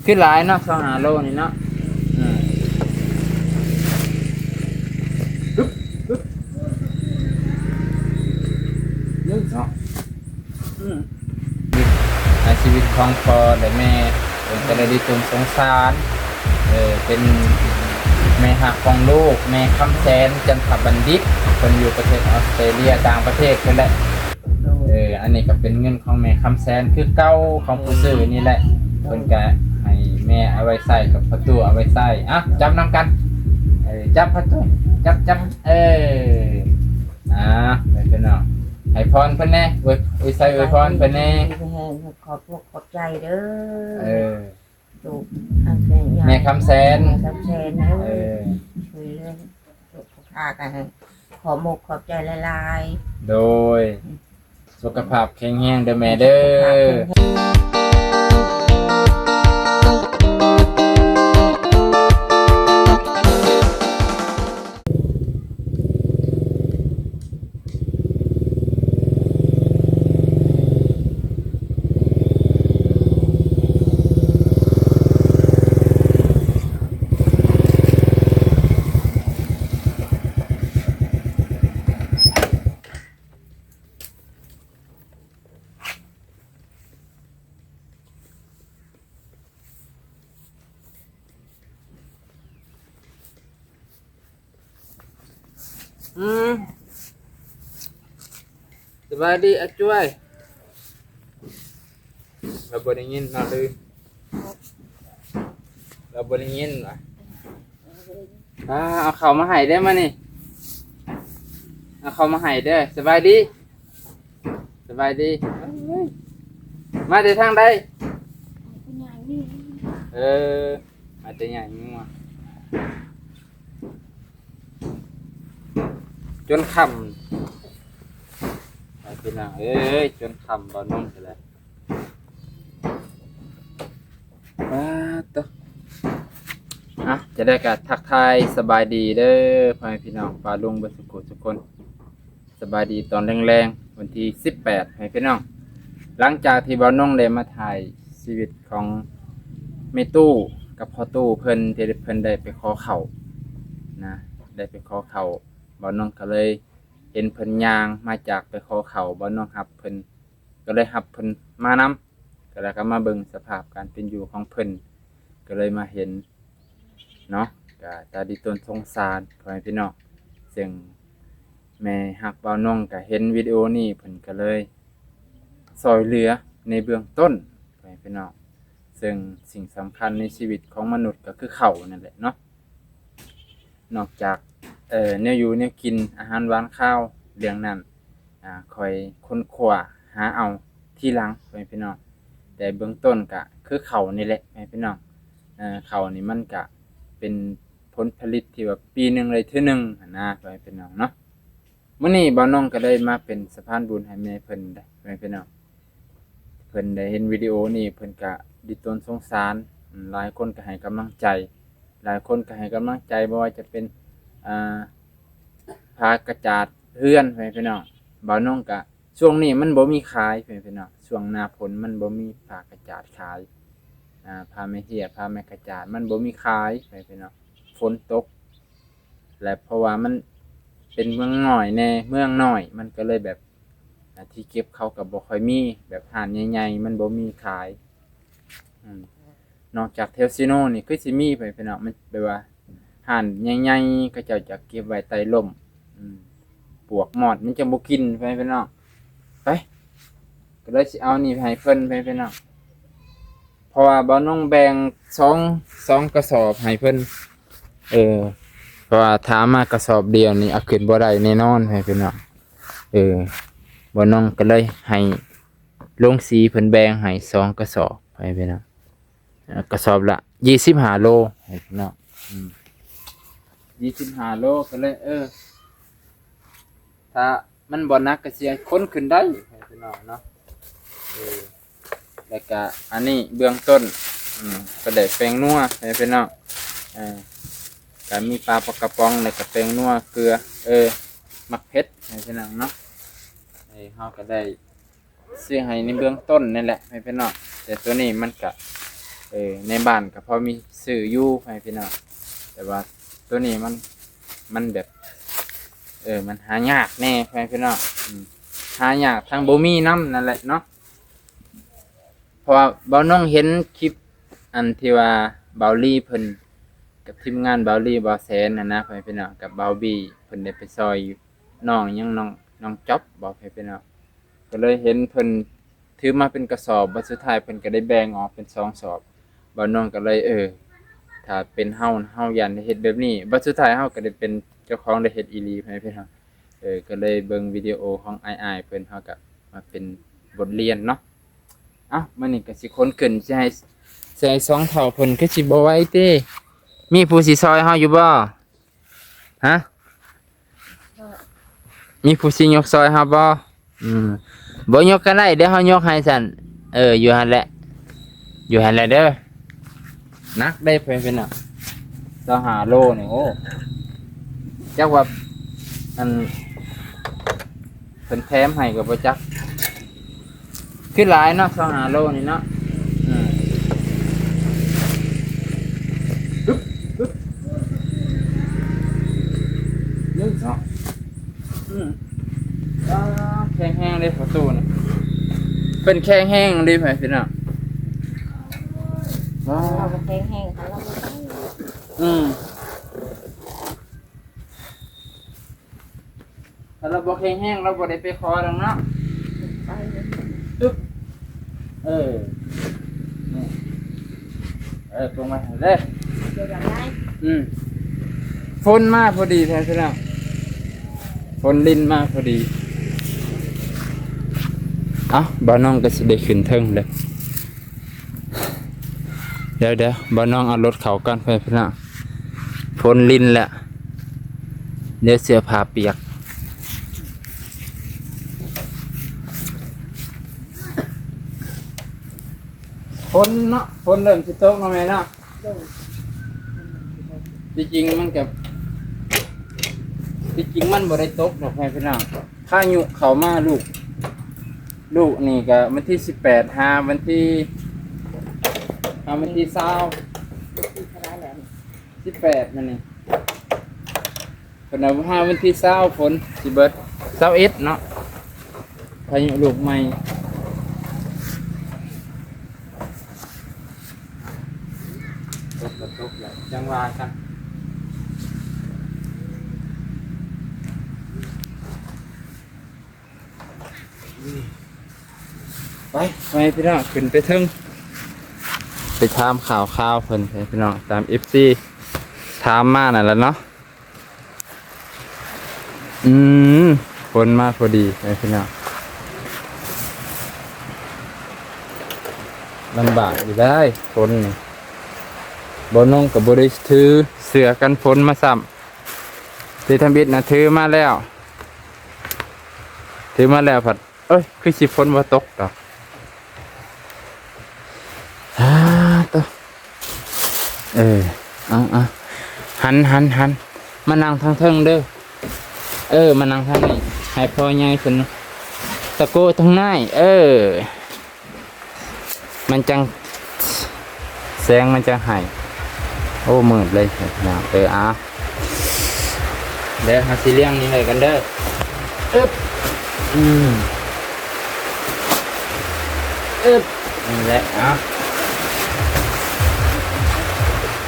ຄືຫຼາຍເນາະ ຊາວຫ້າໂລນີ້ເນາະ. ອືມ ຮຶບ ຮຶບ ເນາະ. ອືມ ໃນຊີວິດຂອງພໍ່ແລະແມ່ ເພິ່ນກໍໄດ້ດິດຕົນສົງສານ ເອີ ເປັນແມ່ຮັກຂອງລູກ ແມ່ຄຳແສນ ຈັນທະບັນດິດ ເພິ່ນຢູ່ປະເທດອອສເຕຣເລຍ ຕ່າງປະເທດເພິ່ນແຫຼະ. ໂດຍ ເອີ ອັນນີ້ກໍເປັນເງິນຂອງແມ່ຄຳແສນຄືເກົ່າ ຂອງຜູ້ຊື້ນີ້ແຫຼະ. ໂດຍ ເພິ່ນກໍໃຫ້ແມ່ເອົາໄວ້ໃຊ້ ກັບພໍ່ຕູ້ເອົາໄว้ໃຊ້. ເອົ້າ ຈັບນຳກັນ ເອີ ຈັບພໍ່ຕູ້ ຈັບ ຈັບ ເອີ ອ່າ ໄປເພິ່ນເນາະ ໃຫ້ພອນເພິ່ນແດ່ ອວຍ ອວຍໄຊອວຍພອນເພິ່ນແດ່. ດີມີແຮງ ຂອບອົກຂອບໃຈເດີ ເອີ ລູກ ແມ່ຄຳແສນ ແມ່ຄຳແສນເອີ ເອີ ຊ່ວຍເຫຼືອສຸຂະພາບ ກໍໃຫ້ຂອບອົກຂອບໃຈຫຼາຍໆ. ໂດຍ ສຸຂະພາບແຂງແຮງເດີແມ່ເດີ. ສຸຂະພາບແຂງແຮງ. ອືມ ສະບາຍດີອາຈວຍ. ລາວບໍ່ໄດ້ຍິນ ລາວລືມ ລາວບໍ່ໄດ້ຍິນຫວາ. ອ່າ ເອົາເຂົ້າມາໃຫ້ເດີ້ມື້ນີ້ ເອົາເຂົ້າມາໃຫ້ເດີ້. ສະບາຍດີ ສະບາຍດີ. ເອີຍ ມາແຕ່ທາງໃດ? ເອີ ມາແຕ່ຍ່າງງົວ ຈົນຄ່ຳ ພີ່ນ້ອງເອີຍ ຈົນຄ່ຳ ບ່າວນົງກໍໄດ້. ປາດໂທ້ ອ່ະ ຈະໄດ້ກໍທັກທາຍສະບາຍດີເດີ ພໍ່ແມ່ພີ່ນ້ອງປ້າລຸງເບິດສຸກຜູ້ສຸກຄົນ. ສະບາຍດີຕອນແລງໆ ວັນທີສິບແປດ ໃຫ້ພີ່ນ້ອງ. ຫຼັງຈາກທີ່ບ່າວນົງໄດ້ມາຖ່າຍຊີວິດຂອງແມ່ຕູ້ກັບພໍ່ຕູ້ເພິ່ນ ທີ່ເພິ່ນໄດ້ໄປຂໍເຂົ້ານະ ໄດ້ໄປຂໍເຂົ້າ ບ່າວນົງກໍເລີຍເຫັນເພິ່ນຍ່າງມາຈາກໄປຂໍເຂົ້າ ບ່າວນົງຮັບເພິ່ນ ກໍເລີຍຮັບເພິ່ນມານຳ ກໍແລ້ວກໍມາເບິ່ງສະພາບການເປັນຢູ່ຂອງເພິ່ນ ກໍເລີຍມາເຫັນເນາະ ກໍຕາດີຕົນສົງສານ ພໍ່ແມ່ພີ່ນ້ອງ. ເຊິ່ງແມ່ຮັກບ່າວນົງກໍເຫັນວິດີໂອນີ້ ເພິ່ນກໍເລີຍຊ່ອຍເຫຼືອໃນເບື້ອງຕົ້ນ ພໍ່ແມ່ພີ່ນ້ອງ. ເຊິ່ງສິ່ງສຳຄັນໃນຊີວິດຂອງມະນຸດກໍຄືເຂົ້ານັ້ນແຫຼະເນາະ. ນອກຈາກ ເອີ ແນວຢູ່ແນວກິນ ອາຫານຫວານຄາວ ເລື່ອງນັ້ນ ອາ ຄ່ອຍຄົ້ນຄວ້າຫາເອົາທີຫຼັງ ພໍ່ແມ່ພີ່ນ້ອງ. ແຕ່ເບື້ອງຕົ້ນກະຄືເຂົ້ານີ້ແຫຼະ ພໍ່ແມ່ພີ່ນ້ອງ. ເອີ ເຂົ້ານີ້ມັນກະເປັນຜົນຜະລິດທີ່ວ່າປີໜຶ່ງໄດ້ເທື່ອໜຶ່ງຫັ້ນນະ ພໍ່ແມ່ພີ່ນ້ອງເນາະ. ມື້ນີ້ບ່າວນົງກໍໄດ້ມາເປັນສະພານບຸນໃຫ້ແມ່ເພິ່ນເດ້ ແມ່ພີ່ນ້ອງ. ເພິ່ນໄດ້ເຫັນວິດີໂອນີ້ ເພິ່ນກະດິດຕົນສົງສານ. ອືມ ຫຼາຍຄົນກໍໃຫ້ກຳລັງໃຈ ຫຼາຍຄົນກໍໃຫ້ກຳລັງໃຈ ບໍ່ວ່າຈະເປັນ ອ່າ ຜ້າກະຈາດເຮືອນ ແມ່ພີ່ນ້ອງ. ບ່າວນົງກະ ຊ່ວງນີ້ມັນບໍ່ມີຂາຍ ແມ່ພີ່ນ້ອງ. ຊ່ວງໜ້າຝົນມັນບໍ່ມີຜ້າກະຈາດຂາຍ ອ່າ ຜ້າແມ່ເຫ້ຍ ຜ້າແມ່ກະຈາດ ມັນບໍ່ມີຂາຍ ແມ່ພີ່ນ້ອງ. ຝົນຕົກ ແລະ ເພາະວ່າມັນເປັນເມືອງນ້ອຍແດ່ ເມືອງນ້ອຍ ມັນກໍເລີຍແບບ ອ່າ ທີ່ເກັບເຂົາກໍບໍ່ຄ່ອຍມີ ແບບຮ້ານໃຫຍ່ໆ ມັນບໍ່ມີຂາຍ. ອືມ ນອກຈາກແຖວເຊໂນນີ້ຄືຊິມີ ພໍ່ແມ່ພີ່ນ້ອງ ມັນແບບວ່າຮ້ານໃຫຍ່ໆ ເຂົາເຈົ້າຈະເກັບໄວ້ໃຕ້ລົມ ອືມ ປວກມອດມັນຈັ່ງບໍ່ກິນ ພໍ່ແມ່ພີ່ນ້ອງ. ໄປ ກໍເລີຍຊິເອົານີ້ໄປໃຫ້ເພິ່ນ ພໍ່ແມ່ພີ່ນ້ອງ. ເພາະວ່າບ່າວນົງແບ່ງສອງ ສອງກະສອບໃຫ້ເພິ່ນ ເອີ ເພາະວ່າຖ້າເອົາມາກະສອບດຽວນີ້ເອົາຂຶ້ນບໍ່ໄດ້ແນ່ນອນ ພໍ່ແມ່ພີ່ນ້ອງ. ເອີ ບ່າວນົງກໍເລີຍໃຫ້ໂລງສີເພິ່ນແບ່ງໃຫ້ສອງກະສອບ ພໍ່ແມ່ພີ່ນ້ອງ. ເອີ ກະສອບລະຊາວຫ້າໂລ ພີ່ນ້ອງ. ອືມ ຊາວຫ້າໂລ ກໍເລີຍ ເອີ ຖ້າມັນບໍ່ໜັກກໍຊິຂົນຂຶ້ນໄດ້ ພີ່ນ້ອງເນາະ. ເອີ ແລ້ວກະອັນນີ້ເບື້ອງຕົ້ນ ອືມ ປາແດກແປ້ງນົວ ພີ່ນ້ອງ. ເອີ ກະມີປາປາກະປ໋ອງ ແລ້ວກະແປ້ງນົວ ເກືອ ເອີ ໝາກເຜັດ ພີ່ນ້ອງເນາະ. ເອີ ເຮົາກໍໄດ້ ຊື້ໃຫ້ໃນເບື້ອງຕົ້ນນີ້ແຫຼະ ພີ່ນ້ອງ. ແຕ່ໂຕນີ້ມັນກະ ເອີ ໃນບ້ານກໍພໍມີຊື້ຢູ່ ພໍ່ແມ່ພີ່ນ້ອງ ແຕ່ວ່າໂຕນີ້ມັນ ມັນແບບ ເອີ ມັນຫາຍາກແດ່ ພໍ່ແມ່ພີ່ນ້ອງ ອືມ ຫາຍາກ ທັງບໍ່ມີນຳນັ້ນແຫຼະເນາະ. ເພາະວ່າບ່າວນົງເຫັນຄລິບອັນທີ່ວ່າບ່າວລີເພິ່ນ ກັບທີມງານບ່າວລີ ບ່າວແສນຫັ້ນນະ ພໍ່ແມ່ພີ່ນ້ອງ ກັບບ່າວບີ ເພິ່ນໄດ້ໄປຊ່ອຍນ້ອງຫຍັງ ນ້ອງ ນ້ອງຈ໊ອບບໍ ພໍ່ແມ່ພີ່ນ້ອງ ກໍເລີຍເຫັນເພິ່ນຖືມາເປັນກະສອບ ບັດສຸດທ້າຍເພິ່ນກໍໄດ້ແບ່ງອອກເປັນສອງສອບ. ບ່າວນົງກໍເລີຍ ເອີ ຖ້າເປັນເຮົາ ເຮົາຢ້ານໄດ້ເຮັດແບບນີ້ ບັດສຸດທ້າຍເຮົາກໍໄດ້ເປັນເຈົ້າຂອງ ໄດ້ເຮັດອີ່ຫຼີ ພໍ່ແມ່ພີ່ນ້ອງ. ເອີ ກໍເລີຍເບິ່ງວິດີໂອຂອງອ້າຍໆເພິ່ນ ເຮົາກໍມາເປັນບົດຮຽນເນາະ. ເອົ້າ ມື້ນີ້ກໍຊິຂົນຂຶ້ນ ຊິໃຫ້ ຊິໃຫ້ສອງເຖົ້າເພິ່ນ ຄືຊິບໍ່ໄຫວຕິ. ມີຜູ້ຊິຊ່ອຍເຮົາຢູ່ບໍ່? ຮະ? ມີຜູ້ຊິຍົກຊ່ອຍເຮົາບໍ່? ອືມ ບໍ່ຍົກກໍໄດ້ ດຽວເຮົາຍົກໃຫ້ຊັ້ນ. ເອີ ຢູ່ຫັ້ນແຫຼະ ຢູ່ຫັ້ນແຫຼະເດີ. ໜັກເດ້ ເພື່ອນເປັນໜັກ ຊາວຫ້າໂລນີ້. ໂອ້ ຈັກວ່າ ອັນ ເພິ່ນແຖມໃຫ້ກໍບໍ່ຈັກ. ຄືຫຼາຍເນາະ ຊາວຫ້າໂລນີ້ເນາະ. ອືມ ຮຶບ ຮຶບ ໜຶ່ງ ສອງ ອືມ ອ່າ ແຂງແຮງເດ້ພໍ່ຕູ້ນີ້ ເພິ່ນແຂງແຮງເດ້ ພີ່ນ້ອງ. ເຮົາກໍແຂງແຮງ ເຮົາກໍ ອືມ ຖ້າລາວບໍ່ແຂງແຮງ ລາວບໍ່ໄດ້ໄປຂໍດອກເນາະ. ໄປເລີຍ ຕຶບ ເອີ ນີ້ ເອີ ຕົງໄວ້ຫັ້ນເດີ ອືມ ຝົນມາພໍດີແທ້ພີ່ນ້ອງ ຝົນລິນມາພໍດີ. ເອົ້າ ບ່າວນ້ອງກໍຊິໄດ້ຂຶ້ນເທິງເດີ. ດຽວໆ ບ່າວນ້ອງເອົາລົດເຂົ້າກ່ອນ ເພື່ອນພີ່ນ້ອງ ຝົນລິນແລ້ວ ດຽວເສື້ອຜ້າປຽກ. ຝົນເນາະ ຝົນເລີ່ມຊິຕົກແລ້ວແມ່ເນາະ. ໂດຍ ທີ່ຈິງມັນກໍ ທີ່ຈິງມັນບໍ່ໄດ້ຕົກດອກ ເພື່ອນພີ່ນ້ອງ. ພາຍຸເຂົ້າມາລູກ ລູກນີ້ກໍວັນທີສິບແປດ ຫາວັນທີ ຫາວັນທີຊາວ ສິບແປດ ມື້ນີ້ ເພິ່ນວ່າຫາວັນທີຊາວຝົນຊິເບິດ ຊາວເອັດເນາະ ພາຍຸລູກໃໝ່. ຕົກກໍຕົກແຫຼະ ຈັ່ງວ່າກັນ. ໄປ ໄປພີ່ນ້ອງ ຂຶ້ນໄປເທິງ ໄປຖາມຂ່າວຄາວເພິ່ນ ພີ່ນ້ອງ ຕາມເອັຟຊີຖາມມານັ້ນແຫຼະເນາະ. ອືມ ຝົນມາພໍດີ ພີ່ນ້ອງ ລຳບາກຢູ່ໄດ໋ ຝົນນີ້ ບ່າວນ້ອງກໍບໍ່ໄດ້ຖືເສື້ອກັນຝົນມາຊ້ຳ ທີ່ທຳອິດນະຖືມາແລ້ວ ຖືມາແລ້ວພັດ ເອີຍ ຄືຊິຝົນບໍ່ຕົກດອກ. ອາ ໂຕ ເອີ ເອົາໆ ຫັນ ຫັນ ຫັນ ມານັ່ງທາງເທິງເດີ. ເອີ ມານັ່ງທາງນີ້ ໃຫ້ພໍ່ໃຫຍ່ເພິ່ນຕະໂກທາງໃນ ເອີ ມັນຈັ່ງ ແສງມັນຈັ່ງໃຫ້. ໂອ້ ມືດເລີຍພີ່ນ້ອງເອີຍ. ເອົາ ເດີ ເຮົາຊິລ້ຽງນີ້ໄວ້ກັນເດີ. ອຶບ ອືມ ອຶບ ນີ້ແຫຼະ. ເອົາ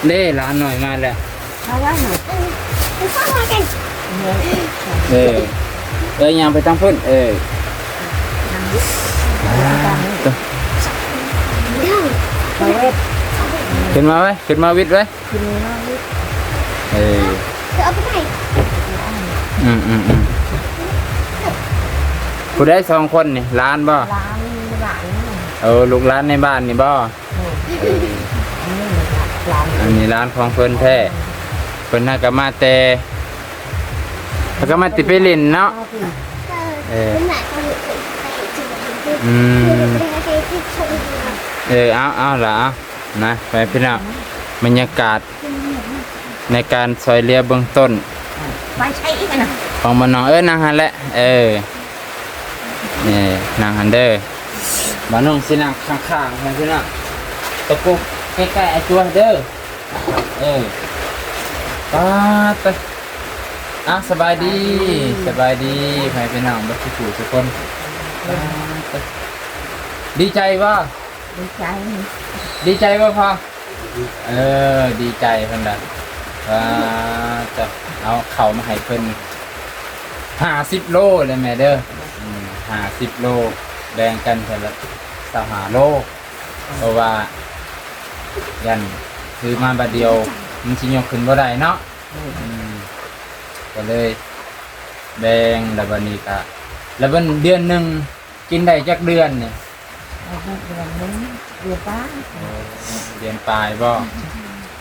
ເດ້ ຫຼານນ້ອຍມາແລ້ວ. ເອົາໄວ້ໜ່ອຍ ເອີ ເອີ ຍ່າງໄປທາງພຸ້ນ ເອີ ຂຶ້ນມາໄວ້ ຂຶ້ນມາວິດໄວ້ ເອີ ອືມ ອືມ ອືມ ຜູ້ໃດສອງຄົນນີ້ ຫຼານບໍ່? ຫຼານ ຫຼານ ເອີ ລູກຫຼານໃນບ້ານນີ້ບໍ່? ອັນນີ້ຫຼານຂອງເພິ່ນແທ້ ເພິ່ນຫາກະມາແຕ່ ຫາກະມາແຕ່ໄປຫຼິ້ນເນາະ. ເອີ ອືມ ເອີ ເອົາ ເອົາລະ ເອົານະ ໄປພີ່ນ້ອງ ບັນຍາກາດໃນການຊ່ອຍເຫຼືອເບື້ອງຕົ້ນ ໄປໃສອີກນະ ຂອງບ້ານນ້ອງ. ເອີ ນັ່ງຫັ້ນແຫຼະ ເອີ ນີ້ ນັ່ງຫັ້ນເດີ ບ້ານນ້ອງຊິນັ່ງຂ້າງໆ ຫັ້ນພີ່ນ້ອງ ຕະກຸບ ໃກ້ໆ ອ້າຍຕົວເດີ. ເອີ ປາດເຕີ ອ້າວ ສະບາຍດີ ສະບາຍດີ ສະບາຍດີ ພໍ່ແມ່ພີ່ນ້ອງເບິດທຸກຜູ້ທຸກຄົນ. ປາດເຕີ ດີໃຈບໍ່? ດີໃຈ ດີໃຈບໍ່ພໍ່? ເອີ ດີໃຈເພິ່ນລະ ປາດເຕີ ເອົາເຂົ້າມາໃຫ້ເພິ່ນຫ້າສິບໂລເດີແມ່ເດີ. ອືມ ຫ້າສິບໂລ ແບ່ງກັນເທື່ອລະຊາວຫ້າໂລ. ເພາະວ່າຢ້ານຖືມາບາດດຽວມັນຊິຍົກຂຶ້ນບໍ່ໄດ້ເນາະ. ອືມ ກໍເລີຍແບ່ງ ແລ້ວບັດນີ້ກະ ແລ້ວເບິ່ງເດືອນໜຶ່ງກິນໄດ້ຈັກເດືອນນີ້? ເອົາເດືອນໜຶ່ງ ເດືອນປາຍ. ໂອ້ ເດືອນປາຍບໍ່?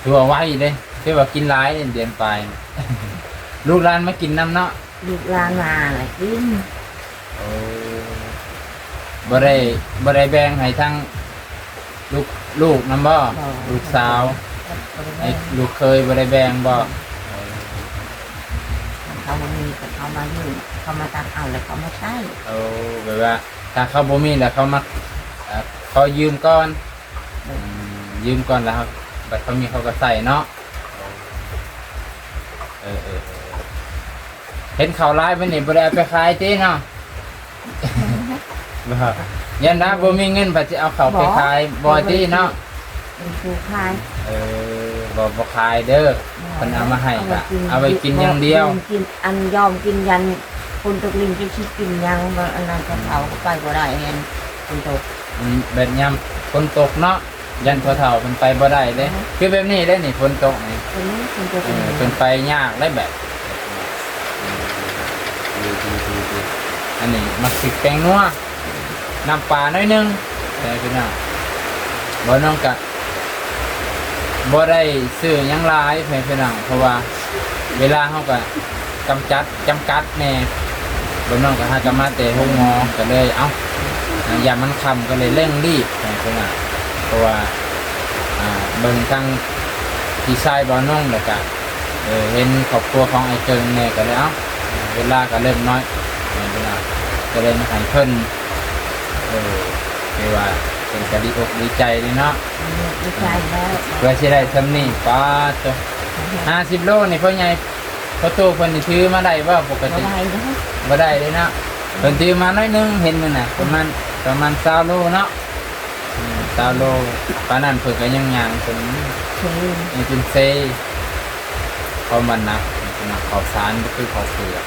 ຖືວ່າໄວເດ້ ຖືວ່າກິນຫຼາຍເດ້ ເດືອນປາຍ. ລູກຫຼານມາກິນນຳເນາະ? ລູກຫຼານມາລະກິນ. ໂອ້ ບໍ່ໄດ້ ບໍ່ໄດ້ແບ່ງໃຫ້ທາງລູກ ລູກນຳບໍ່? ບໍ່ ລູກສາວ ບໍ່ໄດ້ແບ່ງ ໃຫ້ລູກເຂີຍບໍ່ໄດ້ແບ່ງບໍ່? ເອີ ເຂົາບໍ່ມີກໍເຂົາມາຢືມ ເຂົາມາຕັກເອົາແລ້ວເຂົາມາໃຊ້. ໂອ້ ແບບວ່າຖ້າເຂົາບໍ່ມີແລ້ວເຂົາມາ ເອີ ຂໍຢືມກ່ອນ. ອືມ ຢືມກ່ອນແລ້ວເຮົາ ບັດເຂົາມີເຂົາກໍໃຊ້ເນາະ. ເອີ ເອີ ເອີ ເອີ ເຫັນເຂົ້າຫຼາຍປານນີ້ບໍ່ໄດ້ເອົາໄປຂາຍຕິເນາະ? ບໍ່ ຢ້ານວ່າບໍ່ມີເງິນ ບັດຊິເອົາເຂົ້າໄປຂາຍ ບໍ່ຕິເນາະ? ເປັນຜູ້ຂາຍ. ເອີ ບໍ່ ບໍ່ຂາຍເດີ ບໍ່ ເພິ່ນເອົາມາໃຫ້ກະເອົາໄວ້ກິນ ເອົາໄວ້ກິນຢ່າງດຽວ ກິນ ອັນ ຢອມກິນ ຢ້ານຝົນຕົກລິນ ຈະຊິກິນຫຍັງ ອັນນັ້ນ ເຂົາເຂົ້າກໍໄປບໍ່ໄດ້ ແມ່ນຝົນຕົກ. ອືມ ແບບຍາມຝົນຕົກເນາະ ຢ້ານພໍ່ເຖົ້າເພິ່ນໄປບໍ່ໄດ້ເດ້. ຄືແບບນີ້ເດ້ນີ້ ຝົນຕົກນີ້ ເອີ ເພິ່ນໄປຍາກເດ້ແບບ. ອັນນີ້ໝາກພິກແປ້ງນົວ ນ້ຳປາໜ້ອຍໜຶ່ງ ເອີ ພີ່ນ້ອງ. ບ່າວນົງກະບໍ່ໄດ້ຊື້ຫຍັງຫຼາຍ ພີ່ນ້ອງ ເພາະວ່າເວລາເຮົາກະກຳຈັດ ຈຳກັດແດ່. ບ່າວນົງກໍຫາກະມາແຕ່ໂຮງໝໍ ກໍເລີຍ ເອົ້າ ຢ້ານມັນຄ່ຳ ກໍເລີຍເລັ່ງລີບ ພີ່ນ້ອງ ເພາະວ່າ ອ່າ ເບິ່ງທາງພີ່ຊາຍບ່າວນົງ ແລ້ວກະ ເອີ ເຫັນຄອບຄົວຂອງອ້າຍເກິ່ງແດ່ ກໍເລີຍ ເອົ້າ ເວລາກໍເລີ່ມໜ້ອຍ ກໍເລີຍມາໃຫ້ເພິ່ນ. ເອີ ຖືວ່າເພິ່ນກໍດີອົກດີໃຈເດ້ເນາະ. ດີໃຈແລ້ວ ເພື່ອຊິໄດ້ສ່ຳນີ້ ປາດໂທ້ ຫ້າສິບໂລນີ້ ພໍ່ໃຫຍ່ ພໍ່ຕູ້ເພິ່ນນີ້ຖືມາໄດ້ບໍ່ປົກກະຕິ? ບໍ່ໄດ້ເດ້ ບໍ່ໄດ້ເດ້ເນາະ. ເພິ່ນຖືມາໜ້ອຍໜຶ່ງ ເຫັນມື້ນະ ປະມານ ປະມານຊາວໂລເນາະ. ອືມ ຊາວໂລ ປານນັ້ນເພິ່ນກໍຍັງຍ່າງເປັນ ເອີ ເປັນເຊ ເພາະມັນໜັກ ໜັກເຂົ້າສານ ບໍ່ຄືເຂົ້າເປືອກ.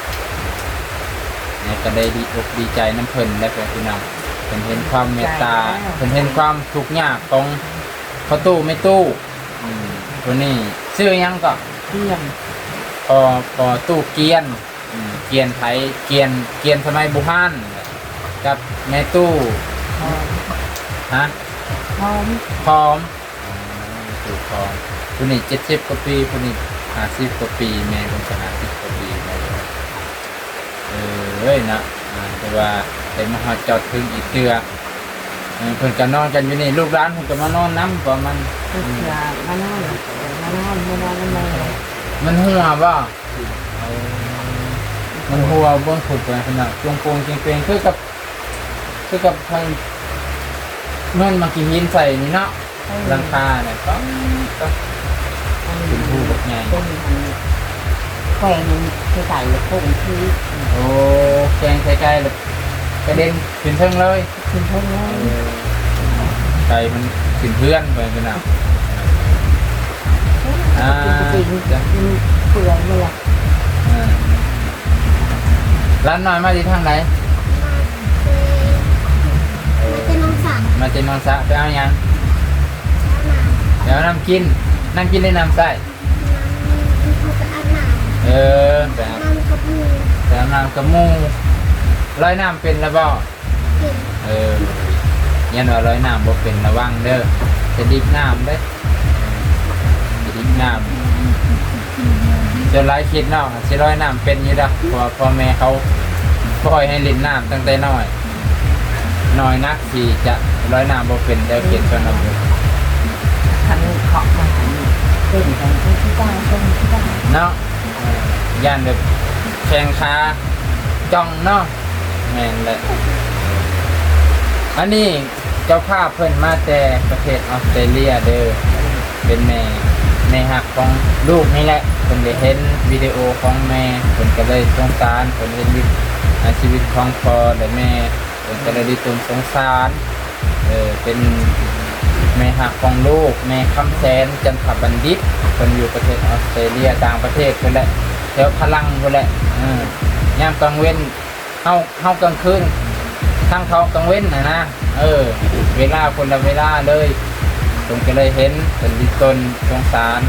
ແມ່ກໍໄດ້ດີອົກດີໃຈນຳເພິ່ນແຫຼະ ພີ່ນ້ອງ ເພິ່ນເຫັນຄວາມເມດຕາ ເພິ່ນເຫັນຄວາມທຸກຍາກຂອງພໍ່ຕູ້ແມ່ຕູ້. ອືມ ຜູ້ນີ້ຊື່ຫຍັງເກາະ? ກຽນ ພໍ່ຕູ້ກຽນ. ອືມ ກຽນໄຜ ກຽນ ກຽນສະໄໝບູຮານ ກັບແມ່ຕູ້ ຫອມ ຮະ? ຫອມ ຫອມ ອໍ ແມ່ຕູ້ຫອມ. ຜູ້ນີ້ເຈັດສິບກວ່າປີ ຜູ້ນີ້ຫ້າສິບກວ່າປີ ແມ່ເພິ່ນກໍຫ້າສິບກວ່າປີແລ້ວ. ເອີຍເນາະ ອ່າ ຖືວ່າໄດ້ມາຮອດຈອດເຖິງອີກເທື່ອ. ເອີ ເພິ່ນກໍນອນກັນຢູ່ນີ້ ລູກຫຼານເພິ່ນກໍມານອນນຳ ປະມານ ເພິ່ນ ອືມ ກໍມານອນ ມານອນ ມານອນນຳແມ່. ມັນຮົ່ວບໍ່? ມັນຮົ່ວເບິ່ງພຸ້ນໄປ ເພິ່ນວ່າໂປ່ງໆເປັງໆ ຄືກັບ ຄືກັບທາງເຮືອນມັກຂີ້ຫີນໃສ່ນີ້ເນາະ. ເອີ ຫຼັງຄານະ ປາດໂທ້ ເປັນຮູບັກໃຫຍ່ ເປັນອັນແຂວງໃສ່ໄກ່ ແລ້ວໂປ່ງຄື ໂອ້ ແຂວງໃສ່ໄກ່ ແລ້ວກະເດັນຂຶ້ນເທິງເລີຍ ຂຶ້ນເທິງເລີຍ. ເອີ ໄກ່ມັນຂຶ້ນເຮືອນໄປພຸ້ນນະ. ອ່າ ເປັນກະຕິງ ເປັນເປືອຍໝົດລະ. ເອີ ຫຼານນ້ອຍມາແຕ່ທາງໃດ? ມາແຕ່ ມາແຕ່ໜອງສະ ມາແຕ່ໜອງສະ ໄປເອົາຫຍັງ? ໄປເອົານ້ຳ ໄປເອົານ້ຳກິນ. ນ້ຳກິນ ຫຼື ນ້ຳໃຊ້? ນ້ຳ ເຂົາໄປອາບນ້ຳ. ເອີ ໄປອາບນ້ຳກັບໝູ່ ໄປອາບນ້ຳກັບໝູ່. ລອຍນ້ຳເປັນລະບໍ່? ເປັນ. ເອີ ຢ້ານວ່າລອຍນ້ຳບໍ່ເປັນ ລະວັງເດີ ຈະດິບນ້ຳເດ້ ຈະດິບນ້ຳ. ສ່ວນຫຼາຍຄິດເນາະ ຊິລອຍນ້ຳເປັນຢູ່ດອກ ເພາະວ່າພໍ່ແມ່ເຂົາປ່ອຍໃຫ້ຫຼິ້ນນ້ຳຕັ້ງແຕ່ນ້ອຍ ນ້ອຍນັກທີ່ຈະລອຍນ້ຳບໍ່ເປັນເດີ ເຂດຊົນນະບົດ. ຄັນເຄາະມາ ຄັນເປັນກັນຄືຊິຕາຍ ເປັນຄືຊິຕາຍເນາະ. ເອີ ຢ້ານແບບແຂ້ງຂາຈ່ອງເນາະ. ແມ່ນແຫຼະ ອັນນີ້ເຈົ້າພາບເພິ່ນມາແຕ່ປະເທດອອສເຕຣເລຍເດີ. ເປັນແມ່ ແມ່ຮັກຂອງລູກນີ້ແຫຼະ. ເພິ່ນໄດ້ເຫັນວິດີໂອຂອງແມ່ ເພິ່ນກໍເລີຍສົງສານ, ເພິ່ນເຫັນວິ ອາ ຊີວິດຂອງພໍ່ ແລະ ແມ່ ເພິ່ນກໍເລີຍໄດ້ຕົນສົງສານ. ເອີ ເປັນແມ່ຮັກຂອງລູກ ແມ່ຄຳແສນ ຈັນທະບັນດິດ, ເພິ່ນຢູ່ປະເທດອອສເຕຣເລຍ ຕ່າງປະເທດພຸ້ນແຫຼະ ແຖວຝຣັ່ງພຸ້ນແຫຼະ. ເອີ ຍາມກາງເວັນ ເຮົາ ເຮົາກາງຄືນ ທາງເຂົາກາງເວັນຫັ້ນນະ. ເອີ ເວລາຄົນລະເວລາເລີຍ. ເພິ່ນກໍເລີຍເຫັນ ເພິ່ນດິດຕົນສົງສານ,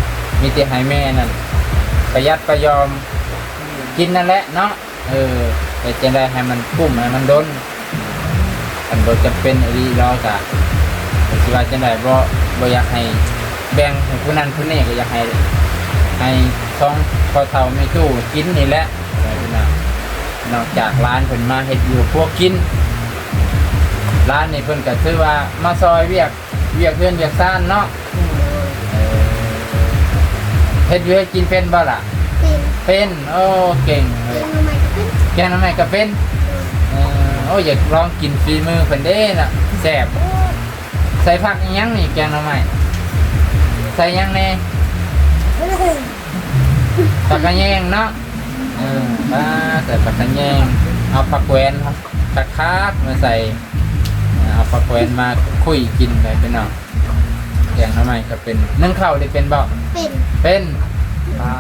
ມີແຕ່ໃຫ້ແມ່ນັ້ນປະຢັດປະຢອມກິນນັ້ນແຫຼະເນາະ. ເອີ ເຮັດຈັ່ງໃດໃຫ້ມັນກຸ້ມ ໃຫ້ມັນດົນ. ຄັນບໍ່ຈຳເປັນອີ່ຫຼີ ລາວກະ ຊິວ່າຈັ່ງໃດ ບໍ່ ບໍ່ຢາກໃຫ້ແບ່ງໃຫ້ຜູ້ນັ້ນຜູ້ນີ້, ກໍຢາກໃຫ້ ໃຫ້ສອງພໍ່ເຖົ້າແມ່ຕູ້ກິນນີ້ແຫຼະ. ນອກຈາກຫຼານເພິ່ນມາເຮັດຢູ່ຄົວກິນ, ຫຼານນີ້ເພິ່ນກໍຖືວ່າມາຊ່ອຍວຽກ ວຽກເຮືອນວຽກຊານເນາະ. ເອີ ເຮັດຢູ່ເຮັດກິນເປັນບໍ່ລະ? ເປັນ ເປັນ. ໂອ້ ເກັ່ງເລີຍ. ແກງໜໍ່ໄມ້ກໍເປັນ ແກງໜໍ່ໄມ້ກໍເປັນ. ເອີ ໂອ້ ຢາກລອງກິນຝີມືເພິ່ນເດ້ນະ ແຊບ. ໃສ່ຜັກອີ່ຫຍັງນີ້ ແກງໜໍ່ໄມ້ ໃສ່ຫຍັງແດ່? ຜັກກະແຍງເນາະ. ເອີ ມາໃສ່ຜັກກະແຍງ ເອົາຜັກແຫວນຄັກໆມາໃສ່ ເອົາຜັກແຫວນມາຄຸຍກິນໄປພີ່ນ້ອງ. ແກງໜໍ່ໄມ້ກໍເປັນ. ໜຶ້ງເຂົ້ານີ້ເປັນບໍ່? ເປັນ ເປັນ. ອ່າ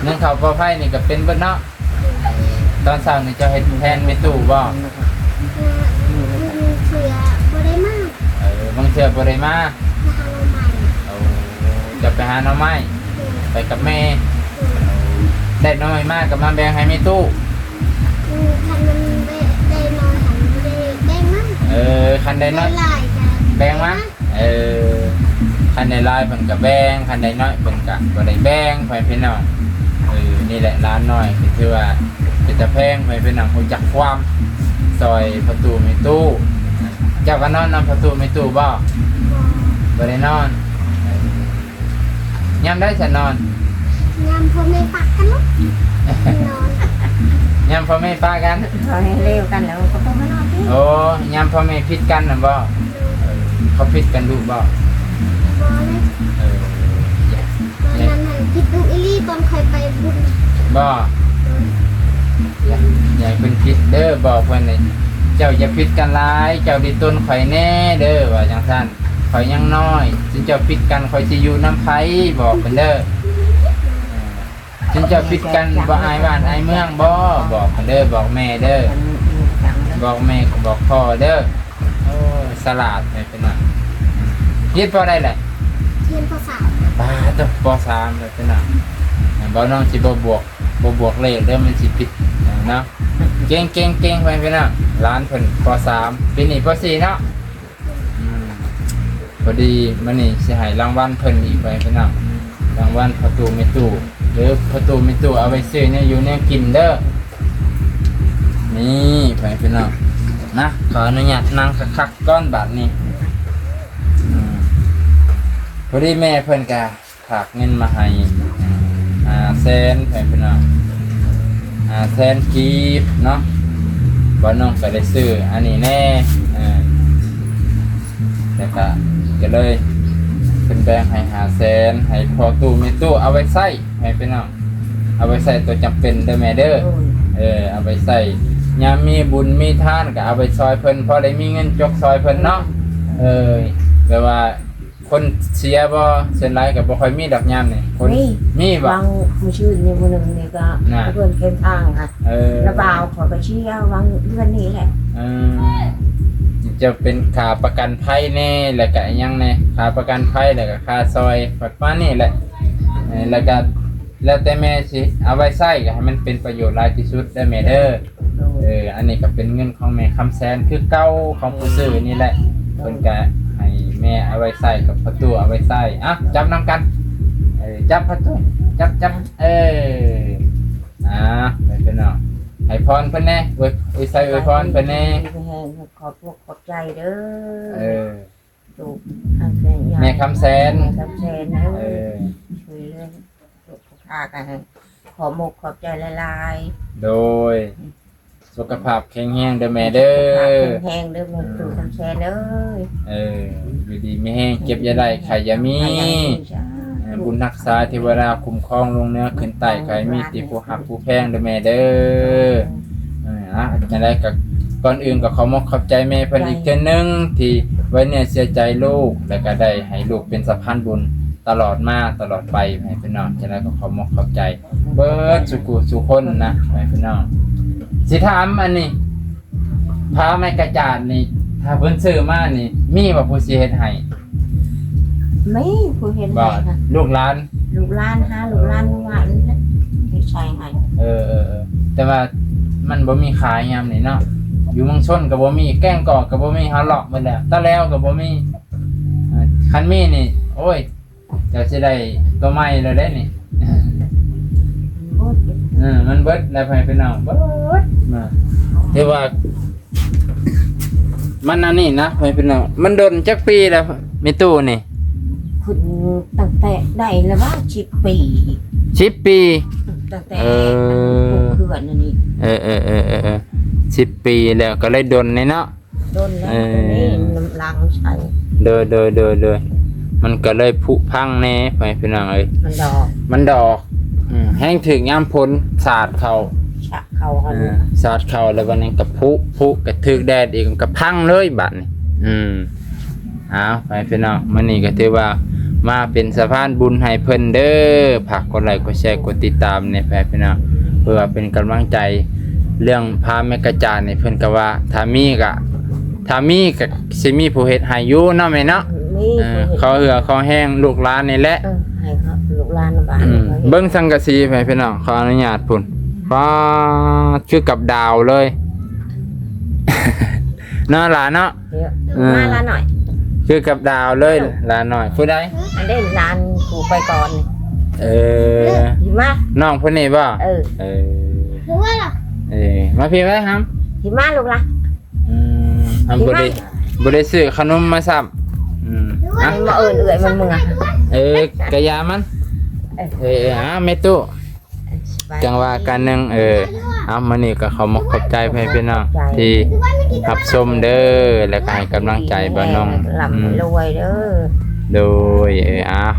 ໜຶ້ງເຂົ້າພໍໄພນີ້ກໍເປັນເບິດເນາະ. ຕອນເຊົ້ານີ້ເຈົ້າເຮັດແທນແມ່ຕູ້ບໍ່? ບາງເທື່ອບໍ່ໄດ້ມາ. ເອີ ບາງເທື່ອບໍ່ໄດ້ມາ ໄປຫາໜໍ່ໄມ້. ໂອ້ ເຈົ້າໄປຫາໜໍ່ໄມ້. ໂດຍ ໄປກັບແມ່. ໂດຍ ໄດ້ໜໍ່ໄມ້ມາກໍມາແບ່ງໃຫ້ແມ່ຕູ້. ອື ຄັນມັນໄດ້ ໄດ້ໜ້ອຍຫັ້ນບໍ່ໄດ້ແບ່ງມາ. ເອີ ຄັນໄດ້ໜ້ອຍ ໄດ້ຫຼາຍກໍແບ່ງມາ. ເອີ ຄັນໄດ້ຫຼາຍເພິ່ນກໍແບ່ງ, ຄັນໄດ້ໜ້ອຍເພິ່ນກໍບໍ່ໄດ້ແບ່ງ ພໍ່ແມ່ພີ່ນ້ອງ. ເອີ ນີ້ແຫຼະຫຼານນ້ອຍ ກໍຖືວ່າເປັນຕາແພງ ພໍ່ແມ່ພີ່ນ້ອງ. ຮູ້ຈັກຄວາມຊ່ອຍພໍ່ຕູ້ແມ່ຕູ້. ເຈົ້າກໍນອນນຳພໍ່ຕູ້ແມ່ຕູ້ບໍ່? ບໍ່ ບໍ່ໄດ້ນອນ. ເອີ ຍາມໃດສະນອນ? ຍາມພໍ່ແມ່ປະກັນເນາະ ນອນ. ຍາມພໍ່ແມ່ປະກັນ ເຂົາໃຫ້ເລວກັນແລ້ວກໍບໍ່ມານອນຕິ. ໂອ້ ຍາມພໍ່ແມ່ຜິດກັນນະບໍ່? ໂດຍ ເອີ ເຂົາຜິດກັນດຸບໍ່? ບໍ່ເລີຍ. ເອີ ຕອນນັ້ນຫັ້ນຜິດດຸອີ່ຫຼີ ຕອນຂ້ອຍໄປບຸນບໍ່? ໂດຍ ຢ່າ ຢ່າໃຫ້ເພິ່ນຜິດເດີ ບອກເພິ່ນນີ້ ເຈົ້າຢ່າຜິດກັນຫຼາຍ ເຈົ້າດິດຕົນຂ້ອຍແດ່ເດີ ວ່າຈັ່ງຊັ້ນ. ຂ້ອຍຍັງນ້ອຍ ຊິເຈົ້າຜິດກັນ ຂ້ອຍຊິຢູ່ນຳໃຜ? ບອກເພິ່ນເດີ. ຊິເຈົ້າຜິດກັນ ບໍ່ອາຍບ້ານອາຍເມືອງບໍ? ບອກເພິ່ນເດີ ບອກແມ່ເດີ ບອກແມ່ ບອກພໍ່ເດີ. ໂອ້ ສະຫຼາດແທ້ພີ່ນ້ອງ. ຮຽນ ປ.ໃດແຫຼະ? ຮຽນ ປ.ສາມ. ປາດໂທ້ ປ.ສາມ ແລ້ວພີ່ນ້ອງ. ບ່າວນ້ອງຊິບໍ່ບວກ ບໍ່ບວກເລກເດີ ມັນຊິຜິດເນາະ. ເກັ່ງໆໆ ໄປພີ່ນ້ອງ. ຫຼານເພິ່ນ ປ.ສາມ ປີນີ້ ປ.ສີ່ ເນາະ. ອືມ ພໍດີມື້ນີ້ຊິໃຫ້ລາງວັນເພິ່ນອີກໄປພີ່ນ້ອງ ລາງວັນພໍ່ຕູ້ແມ່ຕູ້ ຫຼືພໍ່ຕູ້ແມ່ຕູ້ເອົາໄວ້ຊື້ແນວຢູ່ແນວກິນເດີ. ນີ້ໄປພີ່ນ້ອງນະ ຂໍອະນຸຍາດນັ່ງຄັກໆກ່ອນບາດນີ້. ອືມ ພໍດີແມ່ເພິ່ນກະ ຝາກເງິນມາໃຫ້ຫ້າແສນ ໃຫ້ພີ່ນ້ອງ ຫ້າແສນກີບເນາະ. ບ່າວນ້ອງກໍໄດ້ຊື້ອັນນີ້ແດ່ ເອີ ແລ້ວກໍ ກໍເລີຍເພິ່ນແບ່ງໃຫ້ຫ້າແສນ ໃຫ້ພໍ່ຕູ້ແມ່ຕູ້ເອົາໄວ້ໃຊ້ ໃຫ້ພີ່ນ້ອງ ເອົາໄວ້ໃຊ້ຕົວຈຳເປັນເດີແມ່ເດີ. ໂດຍ ເອີ ເອົາໄວ້ໃຊ້ ຍາມມີບຸນມີທານກໍເອົາໄປຊ່ອຍເພິ່ນ ພໍໄດ້ມີເງິນຈົກຊ່ອຍເພິ່ນເນາະ. ເອີ ແບບວ່າ ຄົນເສຍບໍ່? ສ່ວນຫຼາຍກໍບໍ່ຄ່ອຍມີດອກຍາມນີ້. ຄົນ ມີ ມີບໍ່? ຫວ່າງມື້ຊືນນີ້ ມື້ໜຶ່ງນີ້ກໍ ນະ ເພິ່ນເຄັນທາງຫັ້ນ ເອີ ລະບ່າວຂ້ອຍກໍເສຍຫວ່າງເດືອນນີ້ແຫຼະ. ເອີ ຈະເປັນຄ່າປະກັນໄພແດ່ ແລ້ວກະອີ່ຫຍັງແດ່ ຄ່າປະກັນໄພ ແລ້ວກະຄ່າຊ່ອຍປະມານນີ້ແຫຼະ. ເອີ ແລ້ວກະ ແລ້ວແຕ່ແມ່ຊິເອົາໄວ້ໃຊ້ ກໍໃຫ້ມັນເປັນປະໂຫຍດຫຼາຍທີ່ສຸດເດີແມ່ເດີ. ໂດຍ ເອີ ອັນນີ້ກໍເປັນເງິນຂອງແມ່ຄຳແສນຄືເກົ່າ ຂອງຜູ້ຊື້ນີ້ແຫຼະ. ໂດຍ ເພິ່ນກໍໃຫ້ແມ່ເອົາໄວ້ໃຊ້ ກັບພໍ່ຕູ້ເອົາໄວ້ໃຊ້. ເອົ້າ ຈັບນຳກັນ ເອີ ຈັບພໍ່ຕູ້ ຈັບ ຈັບ ເອີ ອ່າ ໄປເພິ່ນເນາະ ໃຫ້ພອນເພິ່ນແດ່ ອວຍ ອວຍໄຊອວຍພອນເພິ່ນແດ່. ຂອບອົກຂອບໃຈເດີ ເອີ ລູກ ແມ່ຄຳແສນ ແມ່ຄຳແສນເດີ ເອີ ຊ່ວຍເຫຼືອ ລູກຄ້າກໍໃຫ້ ຂອບອົກຂອບໃຈຫຼາຍໆ. ໂດຍ ສຸຂະພາບແຂງແຮງເດີແມ່ເດີ ສຸຂະພາບແຂງແຮງເດີແມ່ຕູ້ຄຳແຊເດີ ເອີ ຢູ່ດີມີແຮງ ເຈັບຢ່າໄດ້ ໄຂ້ຢ່າມີ ໄຂ້ຢ່າມີ ເອີ ບຸນຮັກສາ ເທວະດາຄຸ້ມຄອງ ລົງເໜືອຂຶ້ນໃຕ້ ໃຫ້ມີແຕ່ຜູ້ຮັກຜູ້ແພງເດີແມ່ເດີ ເອີ ຈັ່ງໃດກໍ ກ່ອນອື່ນກໍຂໍຂອບໃຈແມ່ເພິ່ນອີກເທື່ອໜຶ່ງ ທີ່ໄວ້ເນື້ອເຊື່ອໃຈລູກ ແລ້ວກໍໄດ້ໃຫ້ລູກເປັນສະພານບຸນຕະຫຼອດມາ ຕະຫຼອດໄປ ໃຫ້ພີ່ນ້ອງ ຈັ່ງໃດກໍຂໍຂອບໃຈ ເບິດສູ່ຜູ້ສູ່ຄົນນະ ໃຫ້ພີ່ນ້ອງ ຊິຖາມອັນນີ້ ຜ້າໄມ້ກະຈາດນີ້ ຖ້າເພິ່ນຊື້ມານີ້ ມີບໍ່ຜູ້ຊິເຮັດໃຫ້? ມີຜູ້ເຮັດໃຫ້ ບໍ່ ຫະ ລູກຫຼານ ລູກຫຼານ ຫາລູກຫຼານວ່າອັນນີ້ແຫຼະ ເຮັດໃສ່ໃຫ້ ເອີ ເອີ ເອີ ແຕ່ວ່າມັນບໍ່ມີຂາຍຍາມນີ້ເນາະ ຢູ່ເມືອງຊົນກໍບໍ່ມີ ແກ້ງກອກກໍບໍ່ມີ ເຮົາເລາະໝົດແລ້ວ ຕະແຫຼວກໍບໍ່ມີ ເອີ ຄັນມີນີ້ ໂອ້ຍ ເຈົ້າຊິໄດ້ຕົວໃໝ່ແລ້ວເດ້ນີ້ ເອີ ມັນເບິດແລ້ວ ພໍ່ແມ່ພີ່ນ້ອງ ເບິດນະ ຖືວ່າ ມັນອັນນີ້ນະ ພໍ່ແມ່ພີ່ນ້ອງ ມັນດົນຈັກປີແລ້ວ ແມ່ຕູ້ນີ້? ຂຶ້ນຕັ້ງແຕ່ໄດ້ແລ້ວວ່າ ສິບປີ ສິບປີ ຕັ້ງແຕ່ ເອີ ອັນເຂື່ອນອັນນີ້ ເອີ ເອີ ເອີ ເອີ ເອີ ສິບປີແລ້ວ ກໍເລີຍດົນນີ້ເນາະ ດົນແລ້ວ ເອີ ຕົວນີ້ນ້ຳລັງໃສ່ ໂດຍ ໂດຍ ໂດຍ ໂດຍ ມັນກໍເລີຍຜຸພັງແດ່ ພໍ່ແມ່ພີ່ນ້ອງເອີຍ ມັນດອກ ມັນດອກ ອືມ ແຮງຖືກຍາມຝົນສາດເຂົ້າ ສາດເຂົ້າ ເອີ ສາດເຂົ້າ ແລ້ວບັດນີ້ກໍຜຸ ຜຸກໍຖືກແດດອີກ ມັນກໍພັງເລີຍບັດນີ້ ອືມ ເອົາ ພໍ່ແມ່ພີ່ນ້ອງ ມື້ນີ້ກໍຖືວ່າມາເປັນສະພານບຸນໃຫ້ເພິ່ນເດີ ຝາກກົດໄລ ກົດແຊ ກົດຕິດຕາມແດ່ ພໍ່ແມ່ພີ່ນ້ອງ ເພື່ອເປັນກຳລັງໃຈ ເລື່ອງຜ້າແມ່ກະຈາດນີ້ ເພິ່ນກໍວ່າ ຖ້າມີກໍ ຖ້າມີກໍຊິມີຜູ້ເຮັດໃຫ້ຢູ່ເນາະແມ່ເນາະ ມີ ເອີ ຂໍເຫື່ອຂໍແຮງລູກຫຼານນີ້ແຫຼະ ເອີ ໃຫ້ເຂົາ ລູກຫຼານບ້ານ ອືມ ເບິ່ງສັງກະສີ ພໍ່ແມ່ພີ່ນ້ອງ ຂໍອະນຸຍາດພຸ້ນ ປາດ ຄືກັບດາວເລີຍ ເນາະຫຼານເນາະ ເອີ ມາຫຼານນ້ອຍ ຄືກັບດາວເລີຍ ເອີ ຫຼານນ້ອຍ ຜູ້ໃດ? ອັນເດ້ ຫຼານຜູ້ໄປກ່ອນ ເອີ ມາ ນ້ອງຜູ້ນີ້ບໍ່? ເອີ ເອີ ເອີ ມາພີ້ໄວ້ຫຳ ຊິມາລູກລະ ອືມ ບໍ່ໄດ້ ບໍ່ໄດ້ຊື້ຂະໜົມມາຊ້ຳ ອືມ ມາເອີ້ນເອື້ອຍມັນເມືອ ເອີ ກະຢ່າມັນ ເອີ ເອີ ເອີ ອ້າວ ແມ່ຕູ້ ເອີ ສະບາຍດີ ຈັ່ງວ່າກັນໜຶ່ງ ເອີ ເອົາ ມື້ນີ້ກໍຂໍຂອບໃຈພໍ່ແມ່ພີ່ນ້ອງ ຂອບໃຈ ທີ່ຮັບຊົມເດີ ແລ້ວກໍໃຫ້ກຳລັງໃຈບ່າວນົງ ລ່ຳ ອືມ ລວຍເດີ ໂດຍ ເອີ ເອົາ